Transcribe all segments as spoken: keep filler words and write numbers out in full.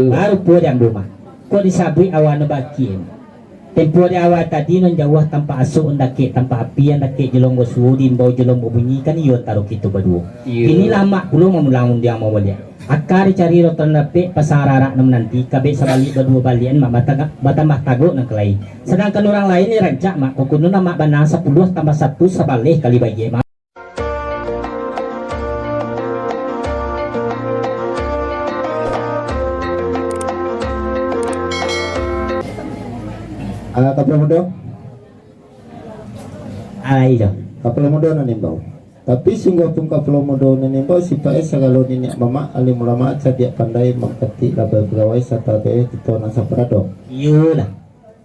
Baru pulo dek ambo, Mak. Kok disabuik awak nan baki, Mak. Tempo di awal tadi nan jauah tampak asok, nan dakek tampak api, nan dakek jolong basuo, diimbau jolong babunyi, kan iyo antaro kito baduo. Iyo. Kini lah Mak pulo mamulang rundiang mambaliak. Aka dicari rotan dapek, pasang arak-arak nan mananti, kabek sabaliak baduo baliakan, Mak, batagak-, batambah tagok nan ka lai. Sadangkan urang lain ni rancak, Mak, kok kuno nan Mak bana sapuluah tambah satu sabaleh kali baiak, Mak. Ah, Kapalo Mudo? Ah, iyo. Kapalo Mudo nan imbau. Tapi sungguah pun Kapalo Mudo nan imbau, sipaik e sagalo niniak mamak, alim ulama, cadiak pandai, mangkatik labai pagawai, sato abe kito nan saparado. Iyolah.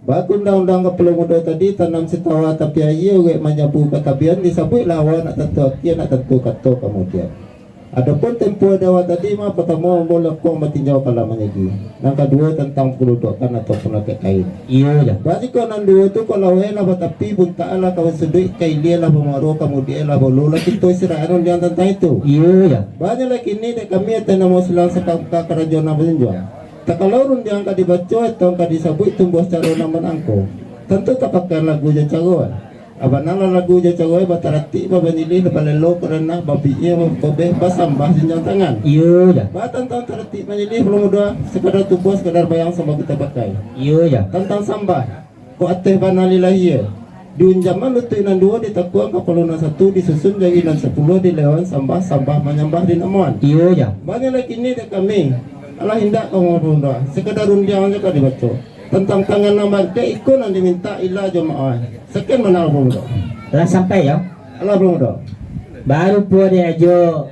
Bak undang-undang Kapalo Mudo tadi, tanam sitawa tapi aia, urek manyabu ka tabian, disabuiklah awak nak tantu akia, nak tantu kato kamudian. Adopun tempo di awal tadi mah, patamo ambo lakong batinjau ka alam manyigi. Nan kaduo tantang pakuludokkan ataupun lakek kain. Iyo, jo. Bak jikok nan duo tu, kok laweh lah batapi, buntak lah ka basuduik, ka ilia lah bamaruah, kamudian lah baulu, lah kito istirahat rundiang tantang itu. Iyo, jo. Banyak lah kini dek kami ateh namo silang sakangka karajo nan bajunjuang. Takalo rundiang ka dibaco, etong ka disabuik, tumbuah caro nan manangko. Tantu tapakai lagu jo caro. Abana lah lagu jo caro, bataratik, babanyilih, balelo, baranah, bapikia, bakobeh, basambah, junjuang tangan. Iyo, jo. Ba tantang taratik manyilih, Kapalo Mudo, sakadar tubuah, sakadar bayang, sambah kito pakai. Iyo, jo. Tantang sambah, kok ateh bana lillahi e. Diunjaman lutuik nan duo, ditakuan kapalo nan satu, disusun jari nan sapuluah, dilewan sambah, sambah manyambah dinamoan. Iyo, jo. Banyak lai kini dek kami. Alah indak ka Kapalo Mudo, sakadar rundiang sajo ka dibaco. Tantang tangan nan bangkek, iko nan dimintak rila jo maoh. Sakian bana, Kapalo Mudo. Lah sampai, yo? Alah, Kapalo Mudo. Baru pulo dek ajo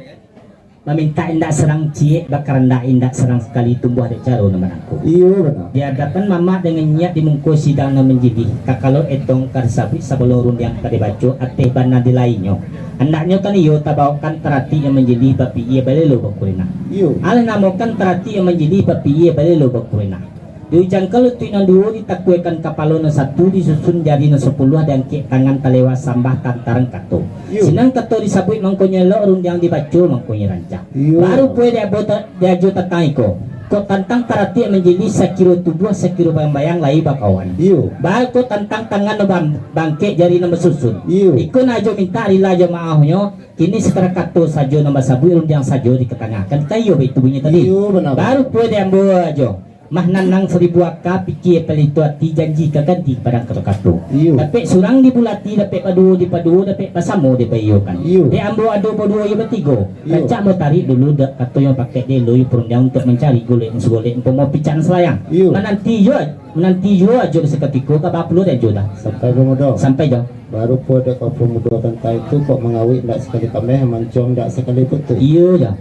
mamintak indak sarang ciek, bakarandak indak sarang sakali, tumbuah dek caro nan manangko. Iyo, bana. Di adapan mamak dangan nyiak, di muko sidang nan manjilih, takalo etong ka disabuik, sabalun rundiang ka dibaco, ateh bana di lainyo. Andaknyo kan iyo tabaokan taratik nan manjilih, bapikia balelo bakurenah. Iyo. Alah namokan taratik nan manjilih, bapikia balelo bakurenah. Diujangkan lutuik nan duo, ditakuekan kapalo nan satu, disusun jari nan sapuluah, diangkek tangan talewa sambah tantarang kato. Iyo. Sinan kato disabuik mangkonyo elok, rundiang dibaco mangkonyo rancak. Iyo. Baru pulo dek ambo ta-, dek ajo tantang iko. Kok tantang taratik manjilih, sakiro tubuah, sakiro bayang-bayang lai bakawan. Iyo. Baru kok tantang tangan nan bam-, bangkek, jari nan basusun. Iyo. Iko nan ajo mintak rila jo maohnyo, kini sakadar kato sajo nan basabuik, rundiang sajo dikatangahkan. Kan iyo baitu bunyi tadi. Iyo, bana. Baru pulo dek ambo ajo. Mah nanang saribu aka, pikia palito ati, janji ka ganti padang kato-kato. Iyo. Dapek surang dibulati, dapek baduo dipaduo, dapek basamo dibaiyokan. Iyo. Dek ambo ado baduo iyo batigo. Iyo. Rancak ambo tarik dulu, dak kato nan pakek dek lo iyo parundiang untuak mancari golek sagolek, umpamo picak nan salayang. Iyo. Mananti juo, mananti juo ajo sakutiko, ka ba pulo dek ajo dah. Sampai, Kapalo Mudo. Sampai, jo. Baru pulo dek Kapalo Mudo tantang itu, kok mangawik ndak sakali kameh, mancuang ndak sakali putuih. Iyo, jo.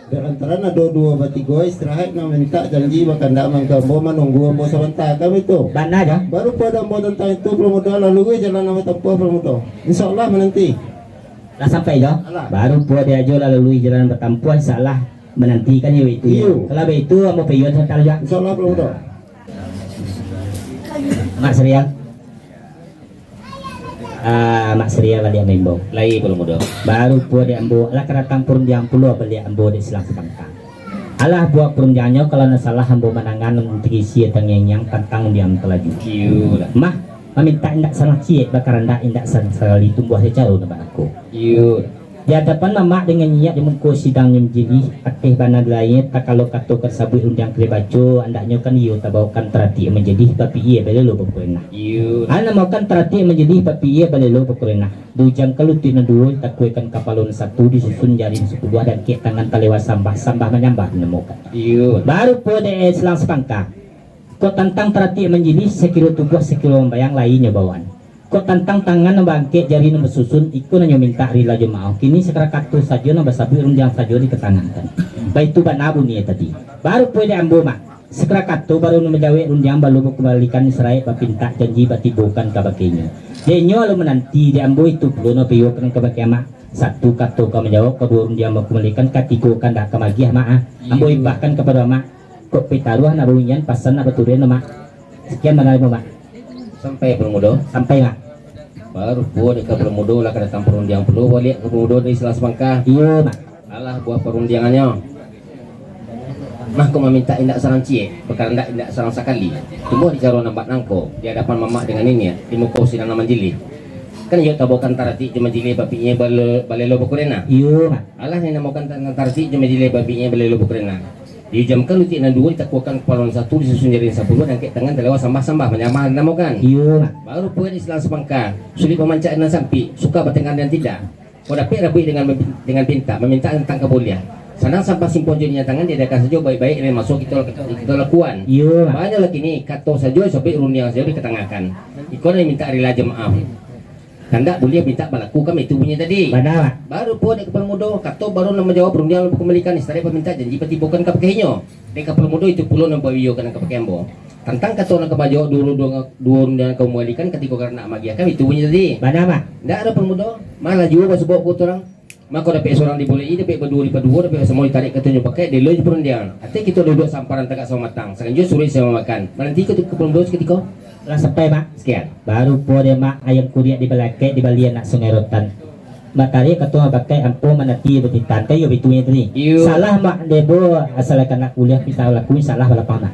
Di lantaran ado duo batigo istirahat, mamintak janji, bakandak mangko ambo, manunggu ambo sabanta, kan baitu? Bana, jo. Baru pulo dek ambo tantang itu, Kapalo Mudo, lah laluih jalan ambo tampuah, Kapalo Mudo. Insya Allah mananti. Lah sampai, jo? Alah. Baru pulo dek ajo lah laluih jalan batampuah, insya Allah mananti, kan iyo itu, yo? Iyo. Kalau baitu, ambo paiyoan sabanta, jo? Insya Allah, Kapalo Mudo. Mak Srial. Ah, Mak Srial baliak maimbau. Lai, Kapalo Mudo. Baru pulo dek ambo, lah ka datang parundiang pulo baliak ambo dek silang sapangka. Alah buah parundiangnyo, kalau ndak salah ambo mandanga nan tagisia tangiang-ngiang tantang rundiang talaju. Iyo lah. Mah, mamintak indak salah ciek, bakarandak indak salah sakali, tumbuah sacaro nan banako. Iyo. Di adapan mamak dangan nyiak, di muko sidang nan manjilih, ateh bana di lainyo, takalo kato ka disabuik, rundiang ka dibaco, andaknyo kan iyo tabaokan taratik manjilih, bapikia balelo bakurenah. Iyo. Alah namokan taratik manjilih, bapikia balelo bakurenah. Diujangkan lutuik nan duo, ditakuekan kapalo nan satu, disusun jari nan sapuluah, diangkek tangan talewa sambah, sambah manyambah dinamokan. Iyo. Baru pulo dek silang sapangka. Kok tantang taratik manjilih, sakiro tubuah, sakiro mambayang, lai nyo bawaan. Kok tantang tangan nan baangkek, jari nan basusun, iko nan nyo mintak rila jo maoh. Kini sakadar kato sajo nan basabuik, rundiang sajo dikatangakan. Baitu bana bunyi tadi. Baru pulo dek ambo, Mak. Sakadar kato baru nan manjawek, rundiang balun bakumbalikan, saraik bapintak janji batibokan kabakenyo. Dek nyo alun mananti, dek ambo itu pulo nan baiyokan kabake Amak. Satu kato ka manjawab, kaduo rundiang bakumbalikan, katigo kandak ka magiah, Mak, ah. Ambo imbahkan kapado Amak. Kok pitaruah nak babunyian, pasan nak baturian, Mak. Sakian bana, Mak. Sampai, Kapalo Mudo? Sampai, Mak. Baru pulo dek Kapalo Mudo, lah ka datang parundiang pulo baliak, Kapalo Mudo, dari silang sapangka. Iyo, Mak. Alah buah parundiangannyo. Mah ko mamintak indak sarang ciek, bakarandak indak sarang sakali. Tumbuah di caro nampak nangko, di adapan mamak dengan niniak, di muko sinan nan manjilih. Kan iyo tabokan taratik jo manjilih, bapiknyo bale-, balelo bakurena. Iyo, Mak. Alah nan dinamokan ta-, taratik jo manjilih, bapiknyo balelo bakurena. Diujamkan lutik nan duo, ditakuakan kapalo nan satu, disusun jari nan sapuluah, diangkek tangan, talewat sambah-sambah, manyambah dinamokan. Iyo, Mak. Baru pulo di silang sapangka, sulik mamancak nan sampik, suka batenggang nan tidak. Kok dapek rabuik dengan, dengan pintak, mamintak tantang kabuliah. Sanang sampah simpon jo dinyatangan, diadakan sajo baik-baik, lain maso kito, kito lakuan. Iyo, Mak. Banyak lagi ni, kato sajo sabuik, rundiang sajo dikatangahkan. Iko nan mintak rila jo maaf. Kandak buliah mintak balaku, kan itu bunyi tadi. Bana, Mak. Baru pulo dek kapalo mudo, kato baru nan manjawab, rundiang nan bakambalikan, istilah pamintak janji patibokan ka pakehnyo. Dek kapalo mudo itu pulo nan bawiyokan ka pakeh ambo. Tantang kato nan ka manjawab duo, duo, duo rundiang ka mambalikan katiko karanak magiah, kan itu bunyi tadi. Bana, Mak. Ndak ado kapalo mudo, malah juo basubauk ka urang. Mako dapek surang dibulek-i, dapek baduo dipaduo, dapek basamo ditarik katonyo pakai, dilo jo parundiangan. Ateh kito duduak samparan tagak samo matang, saganjo suruik samo makan. Mananti ka kapalo mudo sakutiko. Lah sampai, Mak. Sekian. Baru pulo dek Mak, ayam kuriak dibalakek, dibali anak Sungai Rotan. Matarik kato bakai, ampo mananti batintang, kayo bitunyo tadi. Iyo. Salah, Mak, debo asal kanak kuliah, kita lakuin salah balapang, Mak.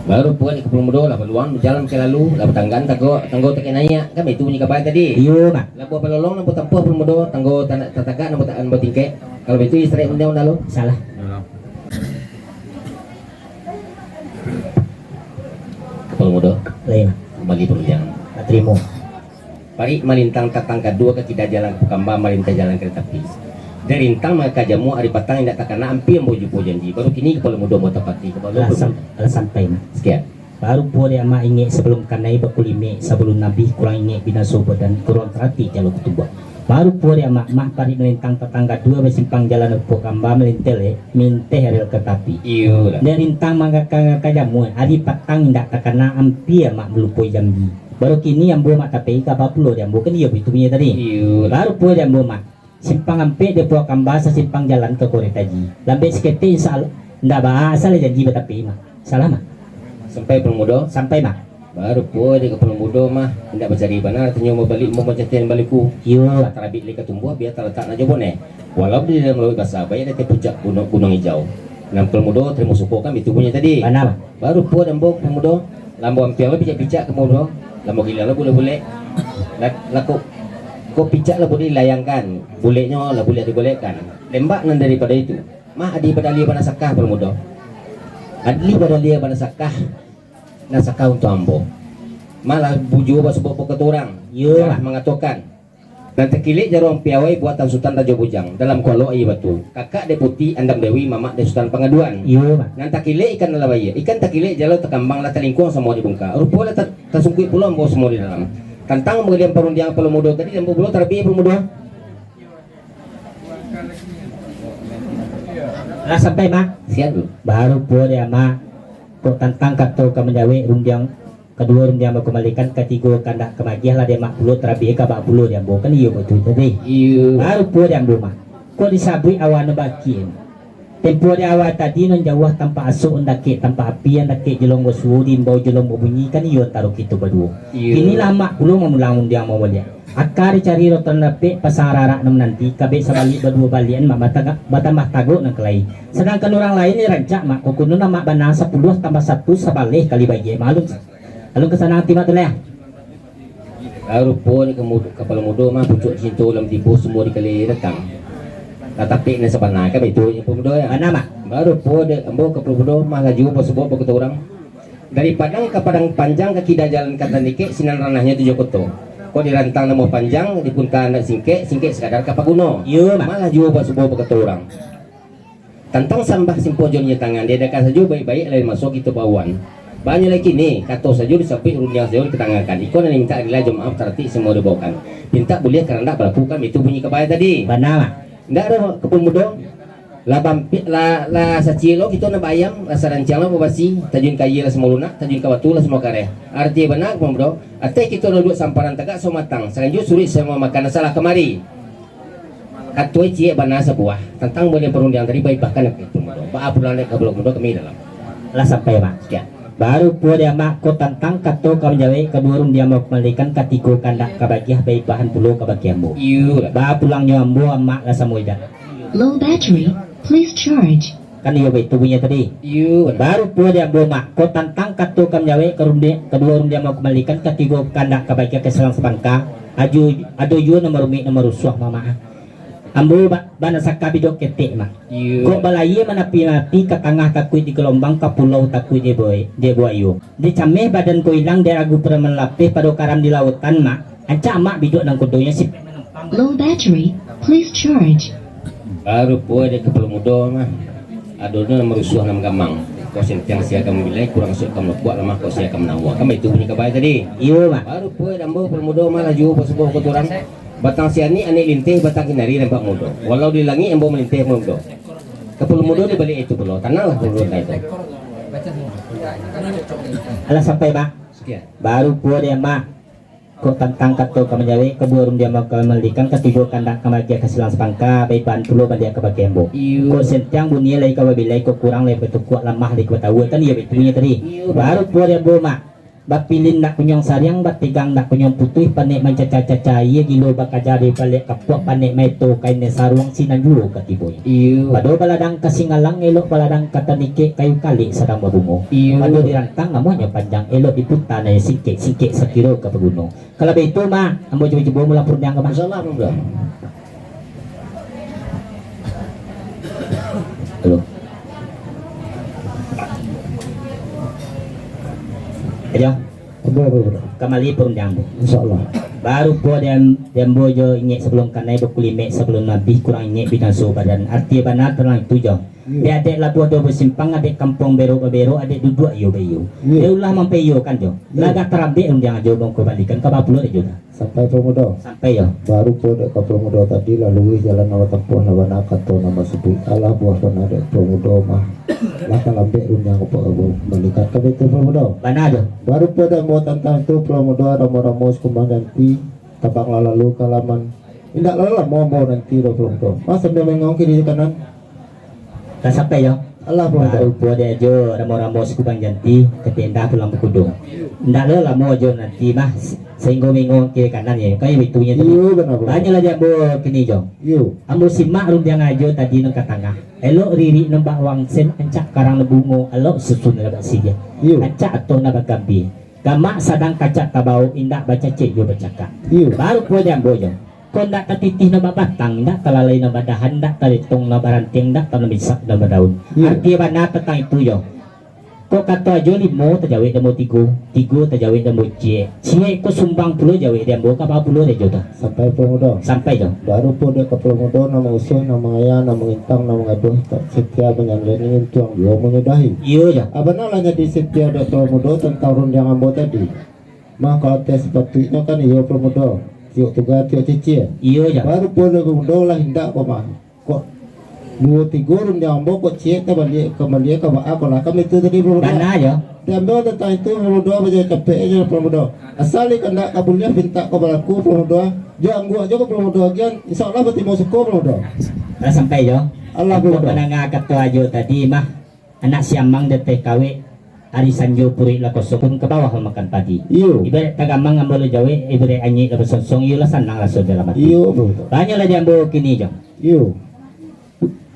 Baru pulo dek kapalo mudo, lah baluang bajalan ka lalu, lah batanggan tanggo, tanggo takek naiak, kan itu bunyi kabai tadi. Iyo, Mak. Labuah balolong nan batampuah kapalo mudo, tanggo tanak tatagak nan bata-, nan batingkek. Kalau bitu, istirahat rundiang dulu. Salah. Kapalo mudo. Lain. Kambali parundiangan. Tarimo. Parik malintang tatangga duo, ka kida jalan ka Pukamba, malintang jalan kareta api. Dari rintang mangaka jamu, ari patang indak takana, ampia ambo jupo janji. Baru kini kapalo mudo ambo tapati, kapalo. Lah sam-, lah sampai, Mak. Sekian. Baru pulo dek Amak ingek sabalum kanai bakulimek, sabalum nabih kurang ingek binaso badan, kurang taratik jalo katubuah. Baru pulo dek Amak, mah parik malintang tatangga duo, basimpang jalan Pukamba, malintelek, minteh rel kareta api. Iyo lah. Dari rintang mangaka-ngaka jamu, ari patang indak takana, ampia Amak malupoi janji. Baru kini ambo Mak tapek ka ba pulo di ambo, kan iyo bitunyo tadi. Iyo. Baru pulo di ambo Mak. Simpang ampek di Pukamba, sasimpang jalan ka Koretaji. Lambek saketek, insya Allah. Ndak baa, asal janji batapek, Mak. Salah, Mak. Sampai kapalo mudo? Sampai, Mak. Baru pulo dek kapalo mudo mah, indak bacari bana, aratinyo mabalik, mamacatian baliku. Iyo. Tarabik lai katumbuah, bia talatak nak jo boneh. Walau di dalam lauik basa, baiak di ateh puncak gunuang, gunuang ijau. Nan kapalo mudo tarimo suko, kan bitu bunyi tadi. Bana, Mak. Baru pulo di ambo kapalo mudo, lah ambo ampiang lo picak-picak kapalo mudo, lah ambo giliang lo bulek-bulek. Lah, lah kok, kok picak lah buliah dilayangkan, buleknyo lah buliah digolekkan. Lembak nan daripado itu. Mah adih badalia bana sakah kapalo mudo. Adih badalia bana sakah, nan sakah untuak ambo. Mah lah bujua basubauk-bauk kato urang. Iyo. Lah mangatokan. Nan takilek jaruang piawai buatan Sutan Rajo Bujang, dalam kualo aia batu. Kakak dek Puti, andam Dewi, mamak dek Sutan Pangaduan. Iyo, Mak. Nan takilek ikan dalam aia, ikan takilek jalo takambang, lah talingkuang samo di bungka. Rupo lah ta-, tasungkuik pulo ambo samo di dalam. Tantang pangalian parundiangan kapalo mudo tadi, ambo pulo tarabik kapalo mudo. Lah sampai, Mak? Siap tu. Baru pulo dek Amak. Kok tantang kato ka manjawek rundiang kaduo, rundiang bakambalikan, katigo kandak ka magiah, lah dek Amak pulo tarabik ka ba pulo di ambo, kan iyo bitu tadi. Iyo. Baru pulo di ambo Mak. Kok disabuik awan nan baki. Tempo di awal tadi nan jauah tampak asok, nan dakek tampak api, nan dakek jolong basuo, diimbau jolong babunyi, kan iyo antaro kito baduo. Iyo. Kini lah Amak pulo mamulang rundiang mambaliak. Aka dicari rotan dapek, pasang ararak nan mananti, kabek sabalik baduo baliak, Mak batagak, batambah tagok nan kalai. Sadangkan urang lain ni rancak, Mak, kok kunun Amak bana sapuluah tambah satu sabaleh kali bagian, Mak, alun, alun ka sanang ati, Mak, tu lah. Baru pulo dek kapalo mudo mah, pucuak cinto lah matibo, sumua dikali datang. Lah tapek nan sabana, kan bitu nyo kapalo mudo, yo? Bana, Mak. Baru pulo dek ambo kapalo mudo mah, laju basubauk-bauk kato urang. Dari Padang ka Padang Panjang, ka kida jalan ka Tandikek, sinan ranahnyo tujuah koto. Kok dirantang namuah panjang, dipunta nan singkek, singkek sakadar ka paguno. Iyo, Mak. Malah juo basubauk-bauk kato urang. Tantang sambah simpon jo dinyatangan, diadakan sajo baik-baik, lain maso kito bauan. Banyak lai kini, kato sajo disabuik, rundiang sajo dikatangahkan. Iko nan mintak rila jo maaf, taratik samo dibaokan. Pintak buliah, karandak balaku, kan bitu bunyi kabai tadi. Bana, Mak. Ndak ado kapalo mudo. Lah bampik, lah, lah sacilo kito nan baayam, lah saranciang lah babasi, tajun ka aia lah samo lunak, tajun ka batu lah samo kareh. Arati bana kapalo mudo, ateh kito duduak samparan tagak samo matang, saganjo suruik samo makan, salah kamari. Kato ciek bana sabuah, tantang buliah parundiangan tadi, baibahkan kapalo mudo. Baa pulang dek kapalo mudo kami dalam. Lah sampai, Mak. Sekian. Baru pulo dek Amak ko tantang kato ka manjawek, kaduo rundiang bakambalikan, katigo kandak ka bagiah, baibahan pulo ka bagian ambo. Iyo lah. Baa pulangnyo ambo, Amak lah samo idak. Low battery, please charge. Kan iyo baitu bunyi tadi. Iyo, bana. Baru pulo di ambo, Mak, ko tantang kato ka manjawek ka rundi-, kaduo rundiang, ambo kambalikan, katigo kandak ka bagian ka silang sapangka, aju, ado juo nan marumik, nan marusuah, Mak, Mak. Ambo ba-, bana saka bidok ketek, Mak. Iyo. Kok balayia manapi-napi, ka tangah takuik di galombang, ka pulau takuik di buai-, di buayo. Dek cameh badan ko ilang, dek ragu paramai lapeh, pado karam di lautan, Mak. Ancak Mak bidok nan kodonyo si Low battery, please charge. Baru pulo dek kapalo mudo mah. Ado nan marusuah nan gamang. Kok sentiang sia ka mambilai, kurang suak ka malopuak, lamah kok sia ka manawua. Kan baitu bunyi kabai tadi. Iyo, Mak. Baru pulo dek ambo kapalo mudo mah, laju basuo ka turang. Batang sianik anik linteh, batang kinari nampak mudo. Walau di langik ambo malinteh kapalo mudo. Kapalo mudo di baliak itu pulo. Tananglah kapalo mudo itu. Alah sampai, Mak. Sekian. Baru pulo dek, Mak. Kok tantang kato ka manjawek, kaduo rundiang ambo kambalikan, katigo kandak ka bagian ka silang sapangka, baitu pulo baliak ka bagian ambo. Iyo. Kok sentiang bunyi lai ka babilai, kok kurang lai ka batukuak, lamah lai ka batawua, kan iyo baitu bunyi tadi. Iyo, Mak. Baru pulo dek ambo, Mak. Bapilin ndak kunyuang sariang, bategang ndak kunyuang putuih, panek mancaca-caca aia, gilo bakaja di baliak kapuak, panek maeto kain nan saruang, sinan juo ka tibonyo. Iyo. Pado baladang ka Singalang, elok baladang ka Tanikek, kayu kalek sadang babungo. Iyo. Pado dirantang namonyo panjang, elok diputa nan singkek-singkek, sakiro ka paguno. Kalau baitu, Mak, ambo cubo-cubo mulang parundiang ko, Mak. Insyaallah, Mak. Halo. Aja. Ambo, ambo, ambo. Kambali parundiang ambo. Insyaallah. Baru pulo di am-, di ambo jo ingek sabalun kanai, bakulimek sabalun abih, kurang ingek binaso badan. Arti bana tantang itu jo. Iyo. Di adek labuah duo basimpang, adek kampuang berok-baberok, adek duduak iyo baiyo. Iyo. Di ulah mampaiyokan jo. Iyo. Lagak tarambek rundiang ajo, ambo kambalikan ka bapuluah ajo dah. Sampai Pulo Mudo. Sampai yo. Baru pulo dek ka Pulo Mudo tadi, lalu jalan nan batampuah nan bana, kato nan basabuik. Alah buah bana dek Pulo Mudo mah. Lah talambek rundiang ka Pulo Mudo. Balikan ka Pulo Mudo. Bana jo. Baru pulo dek ambo tantang itu, Pulo Mudo, ramo-ramo Sikumbang Janti, tabanglah lalu ka laman. Indak lah lamo ambo nanti doh Pulo Mudo. Mas, sambil mangong kiri kanan. Lah sampai yo. Alah, Pulo Mudo. Baru pulo dek ajo ramo-ramo Sikumbang Janti, ka Pindah Pulang Bakudo. Indak lo lamo ajo nanti mah, sahinggo mangong kiri kanan yo, kan baitu nyo tadi. Iyo, bana, Pulo. Tanyolah di ambo kini jo. Iyo. Ambo simak rundiang ajo tadi nan ka tangah. Elok ririk nan bak wangsen, ancak karang nan bungo, alok susun nan bak siriah. Iyo. Ancak atoh nan bagambia. Gamak sadang kacak tabao, indak bacacek jo bacakak. Iyo. Baru pulo di ambo jo. Kok ndak tatitih nan babatang, ndak talalai nan badahan, ndak taletong nan barantiang, ndak tanam bisak nan badaun. Iyo. Arti bana tantang itu jo. Kok kato ajo limo tajawek dek ambo tigo, tigo tajawek dek ambo ciek. Ciek ko sumbang pulo jawek dek ambo, ka baa pulo dek ajo tu. Sampai Pulo Mudo. Sampai jo. Baru pulo dek ka Pulo Mudo, nan mangusuah, nan mangayang, nan mangintang, nan mangaduah, tak setia manyandani, untuang juo manyudahi. Iyo jo. Abana lah jadi setia dek Pulo Mudo tantang rundiang ambo tadi. Mangko ateh sapatuiknyo kan iyo Pulo Mudo, tiok tuga, tiok cicia. Iyo jo. Baru pulo Pulo Mudo lah indak ko mah. Kok duo tigo rundiang ambo kok ciek tabaliak, kambaliak ka baa ko lah, kan itu tadi Pulo Mudo. Bana jo. Di ambo tantang itu Pulo Mudo, bajalan capek ajo Pulo Mudo. Asal di kandak ka buliah, pintak ka balaku Pulo Mudo. Jo angguak jo ka Pulo Mudo agian, insyaallah batimo suko Pulo Mudo. Lah sampai jo. Alah, Pulo Mudo. Mandanga kato ajo tadi mah. Anak siamang di ateh kawek, ari sanjo puruik lah kosong, turun ka bawah mamakan padi. Iyo. Ibarat tagamang ambo lah jawek, ibarat anyuik lah basonsong, iyo lah sanang raso dalam ati. Iyo, Pulo Mudo. Banyak lah di ambo kini jo. Iyo.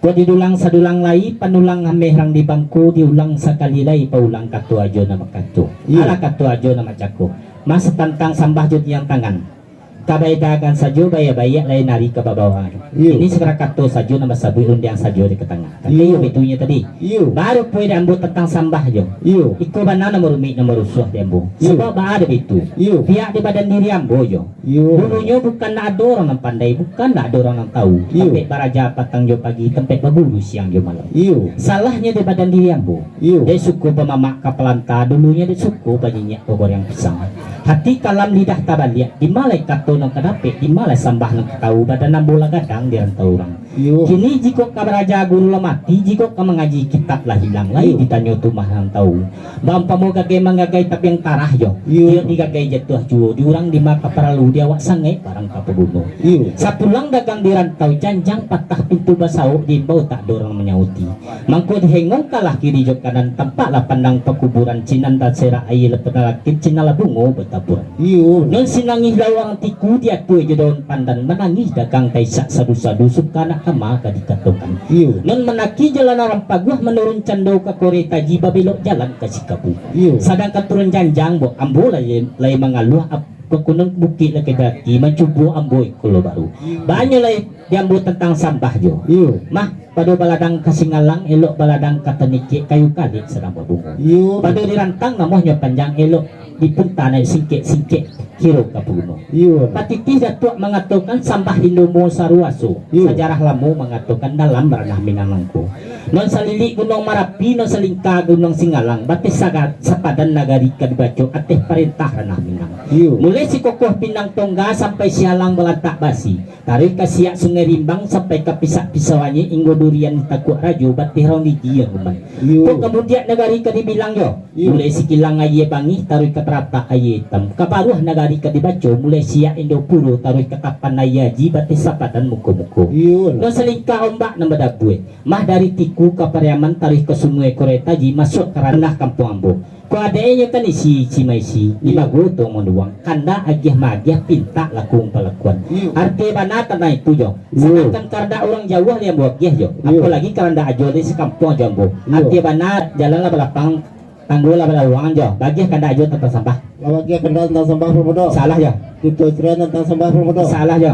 Kok didulang sadulang lai, panulang ameh rang di bangko, diulang sakali lai, paulang kato ajo nan bakato. Iyo. Alah kato ajo nan bacako. Masa tantang sambah jo diang tangan. Ka baedakan sajo, baiak-baiak lai nari ka babawah. Iyo. Ini sakarakato sajo, nan basabuik rundiang sajo di katangah. Kan iyo. Iyo baitunyo tadi. Iyo. Baru pulo dek ambo tantang sambah jo. Iyo. Iko bana nan marumik, nan marusuah di ambo. Iyo. Sabab baa dek baitu. Iyo. Pihak di badan diri ambo jo. Iyo. Dulunyo bukan ndak ado urang nan pandai, bukan ndak ado urang nan tau. Iyo. Tampek baraja patang jo pagi, tampek baguru siang jo malam. Iyo. Salahnyo di badan diri ambo. Iyo. Dek suko bamamak ka palanta, dulunyo dek suko banyinyiak ka goreang pisang. Hati kalam lidah tabaliak, di ma lai kato nan ka dapek, di ma lai sambah nan ka tau, badan ambo lah gadang di rantau urang. Iyo. Kini jikok ka baraja guru lah mati, jikok ka mangaji kitab lah hilang, lai Iyo. ditanyo tu mah nan tau. Baumpamo gagai manggagai tabiang tarah jo, Iyo. tiok digagai jatuah juo, di urang di ma ka paralu, di awak sangaik barang ka paguno. Iyo. Sapulang dagang di rantau, janjang patah pintu basauk, diimbau tak ado urang manyauti. Mangko dihengongkanlah kiri jo kanan, tampaklah pandang pakuburan, sinan taserak aia lah panalakik, sinan lah bungo bataburan. Iyo. Nan sinangih lah urang tiku, diatua jo daun pandan, manangih dagang taisak sadu-sadu, suka nak Ama ka dikatokan. Iyo. Non manaki jalan Aram Paguah, manurun cando ka Koretaji, babelok jalan ka Sikabu. Iyo. Sadangkan turun janjang, bo, ambo lai, lai mangaluah, ap-, ka Gunung Bukik Laki Daki, mancubo ambo iko lo baru. Iyo. Banyak lai di ambo tantang sambah jo. Iyo. Mah, pado baladang ka Singalang, elok baladang ka Tanikek, kayu kalek sadang babungo. Iyo. Pado dirantang namonyo panjang, elok dipunta naik singkek-singkek, kiro ka puno. Iyo. Patitih Datuak mangatokan, sambah Hindu Muo Saruaso. Iyo. Sajarah lamo mangatokan, dalam ranah Minang nangko. Non salilik Gunuang Marapi, non salingka Gunuang Singalang, bateh saga-, sapadan nagari ka dibaco, ateh parentah ranah Minang. Iyo. Mulai si Kokoh Pinang Tongga sampai si Alang Balantak Basi. Taruih ka siak Sungai Rimbang, sampai ka pisak pisau anyik, inggo durian takuak rajo, bateh raun gigi nan gumai. Iyo. Kok ka mudiak nagari ka dibilang jo. Iyo. Mulai si Kilang Aia Bangih, taruih ka Taratak Aia Itam. Ka baruah nagari ka dibaco, mulai siak Indopuro, taruih ka Tapan Aia Aji, bateh sapadan muko-muko. Iyo. Nan salingka ombak nan badabuih. Mah dari Tiku ka Pariaman, taruih ka Sungai Koretaji, masuak ka ranah kampuang ambo. Ko adeknyo kan isi, isi maisi, di Iyo. Bago tu manduang, kandak agiah maagiah, pintak laku mampalakuan. Iyo. Arti bana tantang itu jo. Iyo. Sadangkan karandak urang jauah lai ambo agiah jo. Iyo. Apolagi karandak ajo di sakampuang jo ambo. Iyo. Arti bana jalan lah balapang, tanggo lah balaluangan jo. Bagiah karandak ajo tantang sambah. Lah bagiah karandak tantang sambah, Purbo Dodo. Salah jo. Kito cerai tantang sambah, Purbo Dodo. Salah jo.